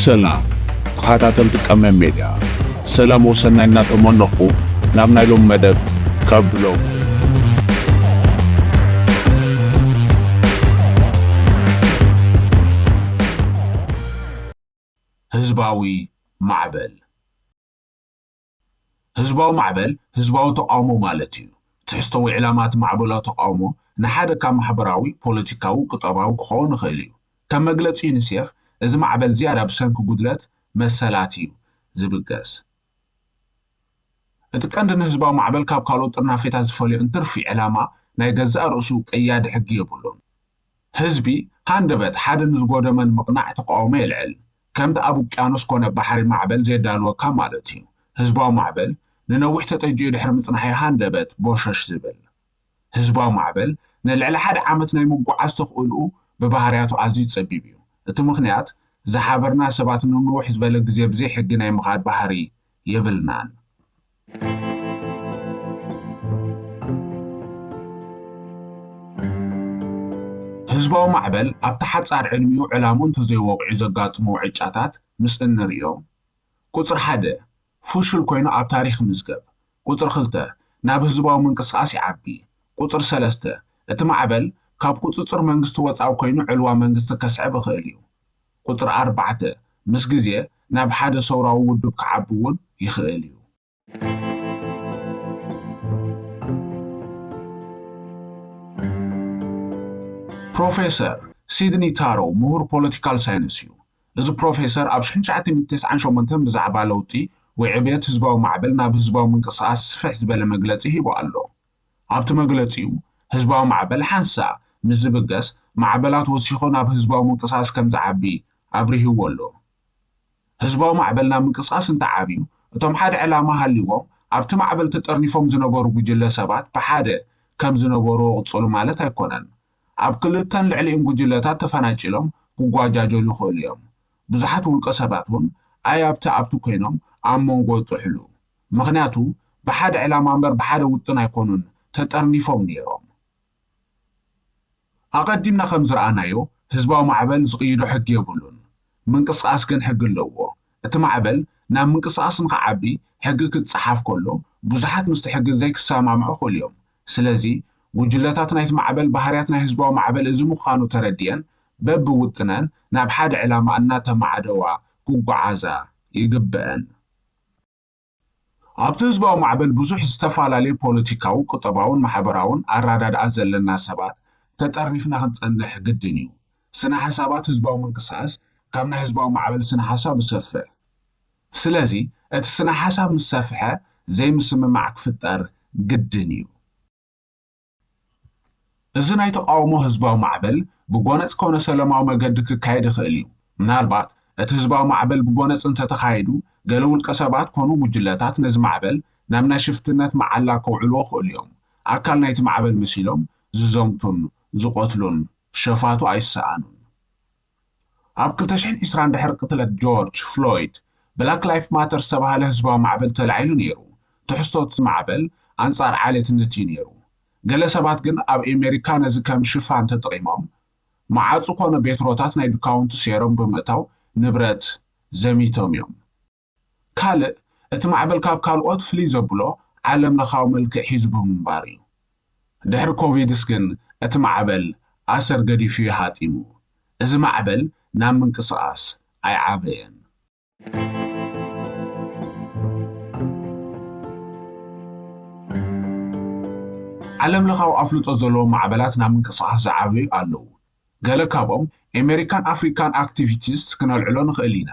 ሰላም ተኸታተልቲ ቀመም ሜድያ፣ ሰላም ወሰናይ እናተመነኹ ናብ ናይ ሎም መደብ ካብ ብሎም ህዝባዊ ማዕበል። ህዝባዊ ማዕበል ህዝባዊ ተቓውሞ ማለት እዩ። ትሕዝቶ ወይ ዕላማ እቲ ማዕበላዊ ተቓውሞ ንሓደ ካብ ማሕበራዊ፣ ፖለቲካዊ፣ ቁጠባዊ ክኸውን ይኽእል እዩ። ከም መግለጺ ዩኒሴፍ፣ እዚ ማዕበል ዝያዳ ብሰንኪ ጉድለት መሰላት እዩ ዝብገስ። እቲ ቀንዲ ንህዝባዊ ማዕበል ካብ ካልኦት ጥርናፌታት ዝፈልዮ እንትርፊ ዕላማ ናይ ገዛእ ርእሱ ቀያዲ ሕጊ የብሉን። ህዝቢ ሃንደበት ሓደ ንዝጎደመ ንምቕናዕ ተቓውሞ የልዕል። ከምቲ ኣብ ውቅያኖስ ኮነ ባሕሪ ማዕበል ዘየዳልወካ ማለት እዩ። ህዝባዊ ማዕበል ንነዊሕ ተጠጂኡ ድሕሪ ምጽናሕ እዩ ሃንደበት ቦሸሽ ዝብል። ህዝባዊ ማዕበል ንልዕሊ ሓደ ዓመት ናይ ምጉዓዝ ተኽእልኡ ብባህርያቱ ኣዝዩ ጸቢብ እዩ። እቲ ምኽንያት ዝሓበርና ሰባት ንንውሕ ዝበለ ግዜ ብዘይ ሕጊ ናይ ምኻድ ባህሪ የብልናን። ህዝባዊ ማዕበል ኣብቲ ሓጻር ዕድሚኡ ዕላምኡ እንተዘይወቂዑ ዘጋጥሞ ዕጫታት ምስ እንርእዮ፣ ቁጽሪ ሓደ ፍሹል ኮይኑ ኣብ ታሪኽ ይምዝገብ። ቁጽሪ ክልተ ናብ ህዝባዊ ምንቅስቓስ ይዓቢ። ቁጽሪ ሰለስተ እቲ ማዕበል ካብ ቁጽጽር መንግስቲ ወጻኢ ኮይኑ ዕልዋ መንግስቲ ከስዕብ ይኽእል እዩ። ቁጽሪ ኣርባዕተ ምስ ግዜ ናብ ሓደ ሰውራዊ ውድብ ክዓቢ እውን ይኽእል እዩ። ፕሮፌሰር ሲድኒ ታሮ ምሁር ፖለቲካል ሳይንስ እዩ። እዚ ፕሮፌሰር ኣብ ሽሕን ትሽዓተ ሚእትን ተስዓን ሸሞንተን ብዛዕባ ለውጢ ወይ ዕብየት ህዝባዊ ማዕበል ናብ ህዝባዊ ምንቅስቓስ ስፍሕ ዝበለ መግለጺ ሂቡ ኣሎ። ኣብቲ መግለጺኡ፣ ህዝባዊ ማዕበል ሓንሳእ ምስ ዝብገስ፣ ማዕበላት ወሲኹ ናብ ህዝባዊ ምንቅስቓስ ከም ዝዓቢ ኣብሪህዎ ኣሎ። ህዝባዊ ማዕበል ናብ ምንቅስቓስ እንተዓብዩ፣ እቶም ሓደ ዕላማ ሃልይዎም ኣብቲ ማዕበል ተጠርኒፎም ዝነበሩ ጉጅለ ሰባት ብሓደ ከም ዝነበሩ ክቕጽሉ ማለት ኣይኮነን። ኣብ ክልተን ልዕሊኡን ጉጅለታት ተፈናጪሎም ክጓጃጀሉ ይኽእሉ እዮም። ብዙሓት ውልቀ ሰባት እውን ኣይ ኣብቲ ኣብቲ ኮይኖም ኣብ መንጎ ይጥሕሉ። ምኽንያቱ ብሓደ ዕላማ እምበር ብሓደ ውጥን ኣይኮኑን ተጠርኒፎም ነይሮም። ኣቐዲምና ከም ዝረኣናዮ፣ ህዝባዊ ማዕበል ዝቕይዶ ሕጊ የብሉን። ምንቅስቓስ ግን ሕጊ ኣለዎ። እቲ ማዕበል ናብ ምንቅስቓስ ንኽዓቢ ሕጊ ክጸሓፍ ከሎ፣ ብዙሓት ምስቲ ሕጊ ዘይክሰማምዑ ይኽእሉ እዮም። ስለዚ፣ ጉጅለታት ናይቲ ማዕበል ባህርያት ናይ ህዝባዊ ማዕበል እዚ ምዃኑ ተረዲአን፣ በብውጥነን ናብ ሓደ ዕላማ እናተማዕደዋ ክጓዓዛ ይግበአን። ኣብቲ ህዝባዊ ማዕበል ብዙሕ ዝተፈላለዩ ፖለቲካዊ፣ ቁጠባውን ማሕበራውን ኣረዳድኣ ዘለና ሰባት ተጠርኒፍና ክንጸንሕ ግድን እዩ። ስነ ሓሳባት ህዝባዊ ምንቅስቓስ ካብ ናይ ህዝባዊ ማዕበል ስነ ሓሳብ ይሰፍሕ። ስለዚ እቲ ስነ ሓሳብ ምስ ሰፍሐ ዘይምስምማዕ ክፍጠር ግድን እዩ። እዚ ናይ ተቓውሞ ህዝባዊ ማዕበል ብጎነጽ ኮነ ሰለማዊ መገዲ ክካየድ ይኽእል እዩ። ምናልባት እቲ ህዝባዊ ማዕበል ብጎነጽ እንተተኻይዱ፣ ገለ ውልቀ ሰባት ኮኑ ጉጅለታት ነዚ ማዕበል ናብ ናይ ሽፍትነት መዓላ ከውዕልዎ ይኽእሉ እዮም። ኣካል ናይቲ ማዕበል መሲሎም ዝዘምቱን ዝቐትሉን ሸፋቱ ኣይሰኣኑን። ኣብ ክልተ ሽሕን ዕስራን ድሕሪ ቅትለት ጆርጅ ፍሎይድ፣ ብላክ ላይፍ ማተር ዝተባህለ ህዝባዊ ማዕበል ተላዒሉ ነይሩ። ትሕዝቶ እቲ ማዕበል ኣንጻር ዓሌትነት እዩ ነይሩ። ገለ ሰባት ግን ኣብ ኣሜሪካ ነዚ ከም ሽፋን ተጠቒሞም፣ መዓጹ ኮነ ቤትሮታት ናይ ድኳውንቲ ሰይሮም ብምእታው ንብረት ዘሚቶም እዮም። ካልእ፣ እቲ ማዕበል ካብ ካልኦት ፍልይ ዘብሎ ዓለም ለኻዊ መልክዕ ሒዙ ብምንባሩ እዩ። ድሕሪ ኮቪድስ ግን እቲ ማዕበል ኣሰር ገዲፉ እዩ ሃጢሙ። እዚ ማዕበል ናብ ምንቅስቓስ ኣይዓበየን። ዓለም ለኻዊ ኣፍልጦ ዘለዎም ማዕበላት ናብ ምንቅስቓስ ዝዓበዩ ኣለዉ። ገለ ካብኦም ኤሜሪካን ኣፍሪካን ኣክቲቪቲስት ክነልዕሎ ንኽእል ኢና።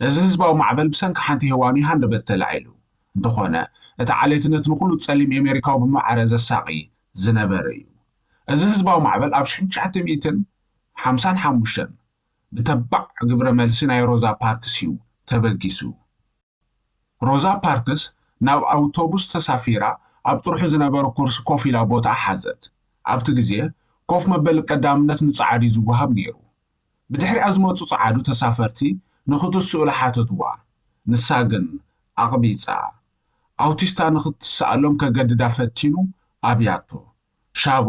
እዚ ህዝባዊ ማዕበል ብሰንኪ ሓንቲ ሄዋን እዩ ሃንደበት ተላዒሉ። እንተኾነ፣ እቲ ዓሌትነት ንኹሉ ጸሊም ኤሜሪካዊ ብማዕረ ዘሳቒ ዝነበረ እዩ። እዚ ህዝባዊ ማዕበል ኣብ ሽሕን ትሽዓተ ሚእትን ሓምሳን ሓሙሽተን ብተባዕ ግብረ መልሲ ናይ ሮዛ ፓርክስ እዩ ተበጊሱ። ሮዛ ፓርክስ ናብ ኣውቶቡስ ተሳፊራ ኣብ ጥርሑ ዝነበረ ኩርሲ ኮፍ ኢላ ቦታ ሓዘት። ኣብቲ ግዜ ኮፍ መበሊ ቀዳምነት ንጸዓዱ እዩ ዝወሃብ ነይሩ። ብድሕሪኣ ዝመጹ ጸዓዱ ተሳፈርቲ ንኽትስእሉ ሓተትዋ። ንሳ ግን ኣቕቢጻ። ኣውቲስታ ንኽትሰኣሎም ከገድዳ ፈቲኑ ኣብያቶ። ሻቡ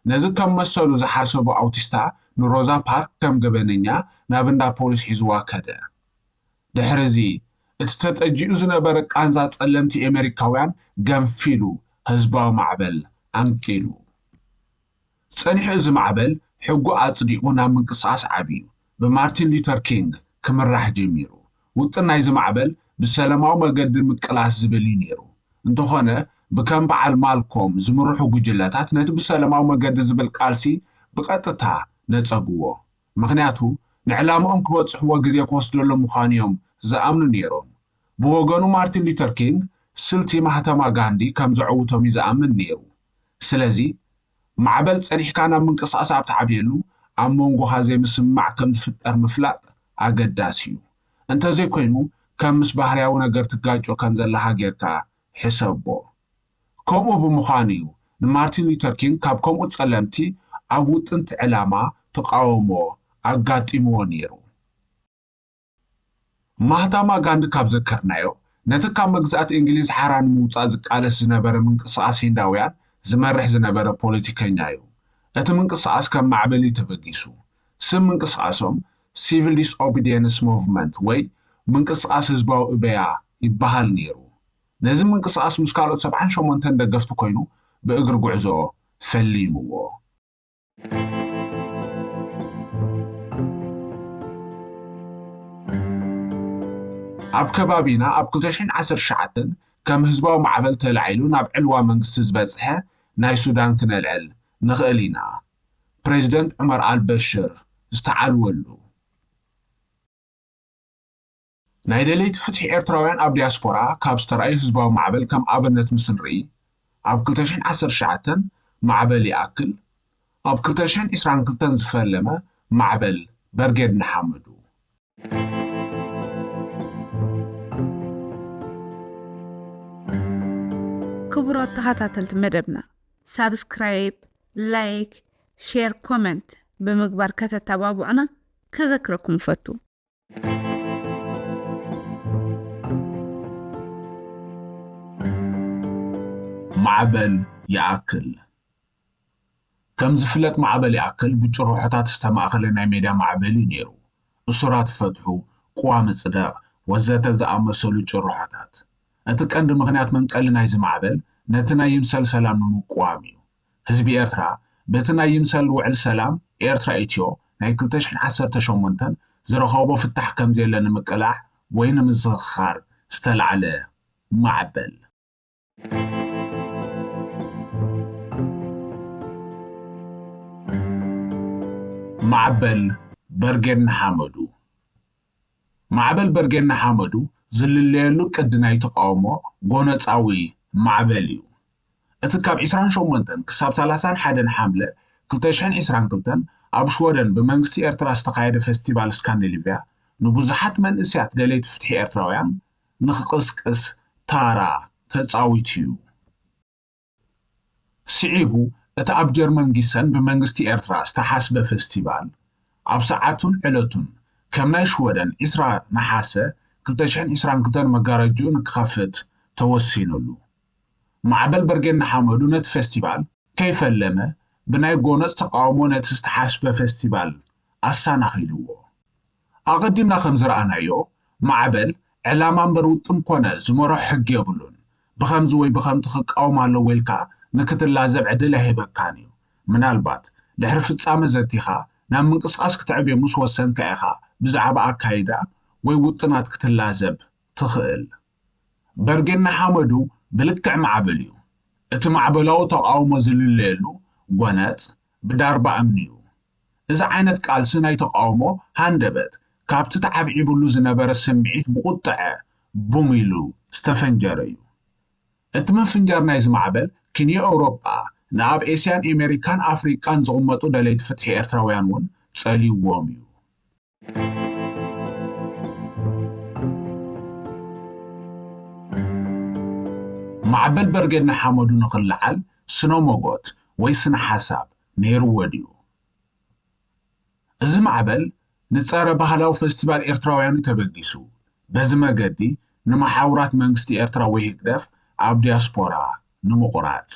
ነዚ ከም መሰሉ ዝሓሰቦ ኣውቲስታ ንሮዛ ፓርክ ከም ገበነኛ ናብ እንዳ ፖሊስ ሒዝዋ ከደ። ድሕሪ እዚ እቲ ተጠጂኡ ዝነበረ ቃንዛ ጸለምቲ ኤመሪካውያን ገንፊሉ ህዝባዊ ማዕበል ኣንቂሉ። ጸኒሑ እዚ ማዕበል ሕጉ ኣጽዲቑ ናብ ምንቅስቓስ ዓብዩ ብማርቲን ሉተር ኪንግ ክምራሕ ጀሚሩ። ውጥን ናይዚ ማዕበል ብሰለማዊ መገዲ ምቅላስ ዝብል እዩ ነይሩ። እንተኾነ ብከም በዓል ማልኮም ዝምርሑ ጉጅለታት ነቲ ብሰለማዊ መገዲ ዝብል ቃልሲ ብቐጥታ ነጸግዎ። ምኽንያቱ ንዕላምኦም ክበጽሕዎ ግዜ ክወስደሎም ምዃኑ እዮም ዝኣምኑ ነይሮም። ብወገኑ ማርቲን ሉተር ኪንግ ስልቲ ማህተማ ጋንዲ ከም ዘዕውቶም እዩ ዝኣምን ነይሩ። ስለዚ ማዕበል ጸኒሕካ ናብ ምንቅስቓስ ኣብ ትዓብየሉ ኣብ መንጎኻ ዘይምስምማዕ ከም ዝፍጠር ምፍላጥ ኣገዳሲ እዩ። እንተዘይኮይኑ ከም ምስ ባህርያዊ ነገር ትጋጮ ከም ዘለኻ ጌርካ ሕሰቦ። ከምኡ ብምዃኑ እዩ ንማርቲን ሉተር ኪንግ ካብ ከምኡ ጸለምቲ ኣብ ውጥንቲ ዕላማ ተቓውሞ ኣጋጢምዎ ነይሩ። ማህታማ ጋንዲ ካብ ዘከርናዮ ነቲ ካብ መግዛእቲ እንግሊዝ ሓራ ንምውጻእ ዝቃለስ ዝነበረ ምንቅስቓስ ሂንዳውያን ዝመርሕ ዝነበረ ፖለቲከኛ እዩ። እቲ ምንቅስቓስ ከም ማዕበል እዩ ተበጊሱ። ስም ምንቅስቓሶም ሲቪል ዲስኦቢዲየንስ ሙቭመንት ወይ ምንቅስቓስ ህዝባዊ እበያ ይበሃል ነይሩ። ነዚ ምንቅስቓስ ምስ ካልኦት ሰብዓን ሸሞንተን ደገፍቲ ኮይኑ ብእግሪ ጉዕዞ ፈሊምዎ። ኣብ ከባቢና ኣብ ክልተ ሽሕን ዓሰርተ ትሽዓተን ከም ህዝባዊ ማዕበል ተላዒሉ ናብ ዕልዋ መንግስቲ ዝበጽሐ ናይ ሱዳን ክነልዕል ንኽእል ኢና። ፕሬዚደንት ዑመር ኣልበሽር ዝተዓልወሉ። ናይ ደለይቲ ፍትሒ ኤርትራውያን ኣብ ዲያስፖራ ካብ ዝተራእዩ ህዝባዊ ማዕበል ከም ኣብነት ምስ ንርኢ፣ ኣብ ክልተ ሽሕን ዓሰርተ ትሽዓተን ማዕበል ይኣክል፣ ኣብ ክልተ ሽሕን ዕስራን ክልተን ዝፈለመ ማዕበል በርጌድ ንሓመዱ። ክቡራት ተኸታተልቲ መደብና፣ ሳብስክራይብ፣ ላይክ፣ ሼር፣ ኮመንት ብምግባር ከተተባብዑና ከዘክረኩም እፈቱ። ማዕበል ይኣክል። ከም ዝፍለጥ ማዕበል ይኣክል ብጭርሖታት ዝተማእኸለ ናይ ሜድያ ማዕበል እዩ ነይሩ። እሱራት ይፈትሑ፣ ቅዋም ይጽደቕ፣ ወዘተ ዝኣመሰሉ ጭርሖታት። እቲ ቀንዲ ምኽንያት መንቀሊ ናይዚ ማዕበል ነቲ ናይ ይምሰል ሰላም ንምቅዋም እዩ። ህዝቢ ኤርትራ በቲ ናይ ይምሰል ውዕል ሰላም ኤርትራ ኢትዮ ናይ ክልተ ሽሕን ዓሰርተ ሸሞንተን ዝረኸቦ ፍታሕ ከምዘየለ ንምቅላዕ ወይ ንምዝኽኻር ዝተላዕለ ማዕበል። ማዕበል በርጌድ ንሓመዱ። ማዕበል በርጌድ ንሓመዱ ዝልለየሉ ቅዲ ናይ ተቃውሞ ጎነጻዊ ማዕበል እዩ። እቲ ካብ ዕስራን ሸሞንተን ክሳብ ሰላሳን ሓደን ሓምለ ክልተ ሽሕን ዕስራን ክልተን ኣብ ሽወደን ብመንግስቲ ኤርትራ ዝተኻየደ ፈስቲቫል ስካንዲሊቭያ ንብዙሓት መንእሰያት ደለይቲ ፍትሒ ኤርትራውያን ንኽቕስቅስ ታራ ተጻዊቱ እዩ። ስዒቡ እቲ ኣብ ጀርመን ጊሰን ብመንግስቲ ኤርትራ ዝተሓስበ ፈስቲቫል ኣብ ሰዓቱን ዕለቱን ከም ናይ ሽወደን ዕስራ ነሓሰ ክልተ ሽሕን ዕስራን ክልተን መጋረጅኡ ንክኸፍት ተወሲኑሉ። ማዕበል በርጌድ ንሓመዱ ነቲ ፈስቲቫል ከይፈለመ ብናይ ጎነጽ ተቃውሞ ነቲ ዝተሓስበ ፈስቲቫል ኣሰናኺልዎ። ኣቐዲምና ከም ዝረኣናዮ፣ ማዕበል ዕላማ እምበር ውጥን ኮነ ዝመርሖ ሕጊ የብሉን። ብኸምዚ ወይ ብኸምቲ ክቃወም ኣለዎ ኢልካ ንክትላዘብ ዕድል ኣይህበካን እዩ። ምናልባት ድሕሪ ፍጻመ ዘቲኻ ናብ ምንቅስቓስ ክትዕብዮ ምስ ወሰንካ ኢኻ ብዛዕባ ኣካይዳ ወይ ውጥናት ክትላዘብ ትኽእል። በርጌድ ንሓመዱ ብልክዕ ማዕበል እዩ። እቲ ማዕበላዊ ተቓውሞ ዝልለየሉ ጎነጽ ብዳርባ እምኒ እዩ። እዚ ዓይነት ቃልሲ ናይ ተቓውሞ ሃንደበት ካብቲ ተዓብዒቡሉ ዝነበረ ስምዒት ብቑጥዐ ቡም ኢሉ ዝተፈንጀረ እዩ። እቲ ምፍንጃር ናይዚ ማዕበል ክንዮ ኤውሮጳ ንኣብ ኤስያን ኤሜሪካን ኣፍሪቃን ዝቕመጡ ደለይቲ ፍትሒ ኤርትራውያን እውን ጸልይዎም እዩ። ማዕበል በርጌድ ንሓመዱ ንኽለዓል ስነ ሞጎት ወይ ስነ ሓሳብ ነይርዎ ድዩ? እዚ ማዕበል ንጸረ ባህላዊ ፈስቲቫል ኤርትራውያን ተበጊሱ፣ በዚ መገዲ ንመሓውራት መንግስቲ ኤርትራ ወይ ህግደፍ ኣብ ዲያስፖራ ንምቑራጽ።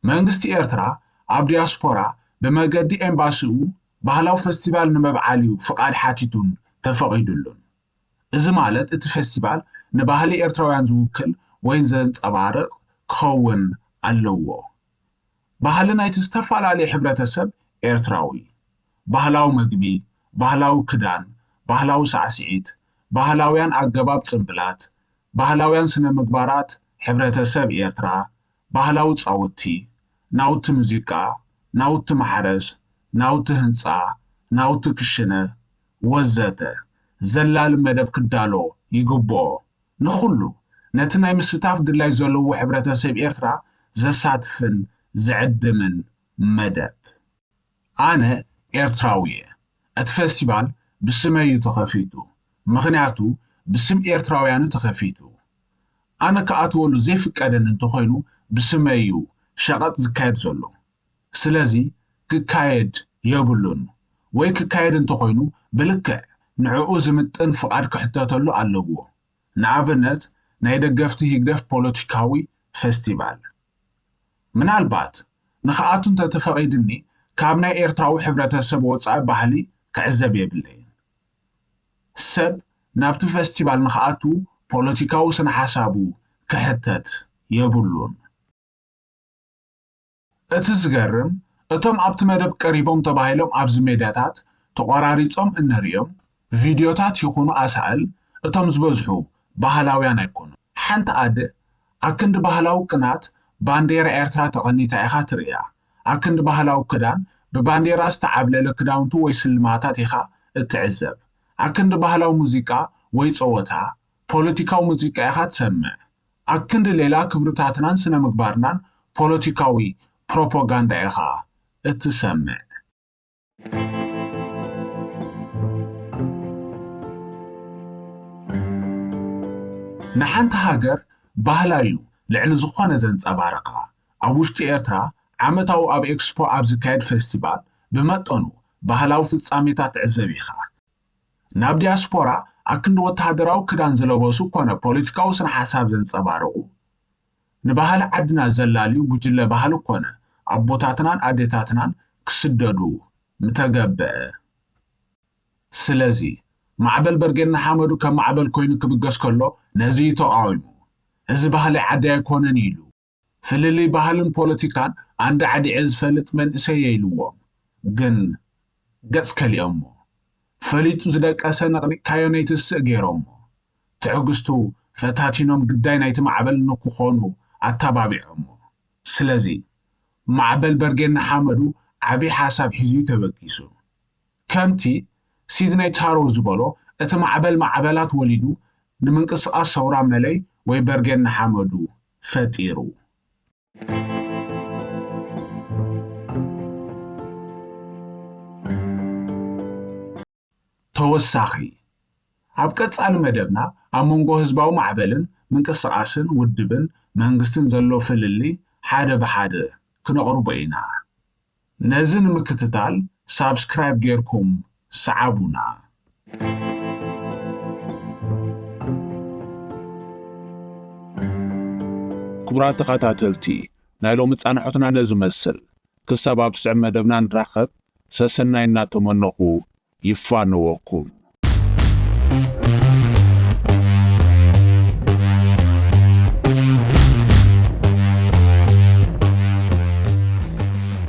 መንግስቲ ኤርትራ ኣብ ዲያስፖራ ብመገዲ ኤምባሲኡ ባህላዊ ፈስቲቫል ንምብዓል እዩ ፍቓድ ሓቲቱን ተፈቒዱሉን። እዚ ማለት እቲ ፈስቲቫል ንባህሊ ኤርትራውያን ዝውክል ወይ ዘንጸባርቕ ክኸውን ኣለዎ። ባህሊ ናይቲ ዝተፈላለየ ሕብረተሰብ ኤርትራዊ፣ ባህላዊ መግቢ፣ ባህላዊ ክዳን፣ ባህላዊ ሳዕስዒት፣ ባህላውያን ኣገባብ ጽምብላት፣ ባህላውያን ስነ ምግባራት ሕብረተሰብ ኤርትራ፣ ባህላዊ ጻውቲ፣ ናውቲ ሙዚቃ፣ ናውቲ ማሕረስ፣ ናውቲ ህንጻ፣ ናውቲ ክሽነ፣ ወዘተ ዘላልም መደብ ክዳሎ ይግብኦ። ንኹሉ ነቲ ናይ ምስታፍ ድላይ ዘለዎ ሕብረተሰብ ኤርትራ ዘሳትፍን ዝዕድምን መደብ። ኣነ ኤርትራዊ እየ። እቲ ፈስቲቫል ብስመይ እዩ ተኸፊቱ፣ ምኽንያቱ ብስም ኤርትራውያን እዩ ተኸፊቱ። ኣነ ክኣትወሉ ዘይፍቀደኒ እንተኾይኑ ብስመይ እዩ ሸቐጥ ዝካየድ ዘሎ። ስለዚ ክካየድ የብሉን፣ ወይ ክካየድ እንተኾይኑ ብልክዕ ንዕኡ ዝምጥን ፍቓድ ክሕተተሉ ኣለዎ። ንኣብነት ናይ ደገፍቲ ህግደፍ ፖለቲካዊ ፈስቲቫል። ምናልባት ንኽኣቱ እንተተፈቒድኒ ካብ ናይ ኤርትራዊ ሕብረተሰብ ወጻኢ ባህሊ ክዕዘብ የብለይን። ሰብ ናብቲ ፈስቲቫል ንኽኣቱ ፖለቲካዊ ስነ ሓሳቡ ክሕተት የብሉን። እቲ ዝገርም እቶም ኣብቲ መደብ ቀሪቦም ተባሂሎም ኣብዚ ሜድያታት ተቖራሪጾም እንርእዮም ቪድዮታት ይኹኑ ኣሳእል እቶም ዝበዝሑ ባህላውያን ኣይኮኑን። ሓንቲ ኣደ ኣክንዲ ባህላዊ ቅናት ባንዴራ ኤርትራ ተቐኒታ ኢኻ ትርእያ። ኣክንዲ ባህላዊ ክዳን ብባንዴራ ዝተዓብለለ ክዳውንቱ ወይ ስልማታት ኢኻ እትዕዘብ። ኣክንዲ ባህላዊ ሙዚቃ ወይ ጸወታ ፖለቲካዊ ሙዚቃ ኢኻ ትሰምዕ። ኣክንዲ ሌላ ክብርታትናን ስነ ምግባርናን ፖለቲካዊ ፕሮፓጋንዳ ኢኻ እትሰምዕ። ንሓንቲ ሃገር ባህላ እዩ ልዕሊ ዝኾነ ዘንጸባርቓ። ኣብ ውሽጢ ኤርትራ ዓመታዊ ኣብ ኤክስፖ ኣብ ዝካየድ ፈስቲቫል ብመጠኑ ባህላዊ ፍጻሜታት ትዕዘብ ኢኻ። ናብ ዲያስፖራ ኣክንዲ ወተሃደራዊ ክዳን ዝለበሱ ኮነ ፖለቲካዊ ስነ ሓሳብ ዘንጸባርቑ ንባህሊ ዓድና ዘላልዩ ጉጅለ ባህሊ ኮነ ኣቦታትናን ኣዴታትናን ክስደዱ ምተገብአ። ስለዚ ማዕበል በርጌድ ንሓመዱ ከም ማዕበል ኮይኑ ክብገስ ከሎ ነዚ እዩ ተቓዊሙ። እዚ ባህሊ ዓዲ ኣይኮነን ኢሉ። ፍልልይ ባህልን ፖለቲካን ኣንዳዕዲዐ ዝፈልጥ መንእሰይ እየ ኢልዎም። ግን ገጽ ከሊኦሞ። ፈሊጡ ዝደቀሰ ነቕኒቕካዮ ነይትስእ ገይሮሞ። ትዕግስቱ ፈታቲኖም ግዳይ ናይቲ ማዕበል ንክኾኑ ኣተባቢዖሞ። ስለዚ ማዕበል በርጌድ ንሓመዱ ዓቢ ሓሳብ ሒዙ እዩ ተበጊሱ። ከምቲ ሲድነይ ታሮ ዝበሎ እቲ ማዕበል ማዕበላት ወሊዱ ንምንቅስቓስ ሰውራ መለይ ወይ በርጌድ ንሓመዱ ፈጢሩ። ተወሳኺ ኣብ ቀጻሊ መደብና ኣብ መንጎ ህዝባዊ ማዕበልን ምንቅስቓስን ውድብን መንግስትን ዘሎ ፍልልይ ሓደ ብሓደ ክነቕርቦ ኢና። ነዚ ንምክትታል ሳብስክራይብ ጌርኩም ሰዓቡና። ክቡራት ተኸታተልቲ ናይ ሎሚ ጻንሖትና ነዚ መስል። ክሳብ ኣብ ስዕብ መደብና ንራኸብ ሰሰናይ እናተመነኹ ይፋነወኩም።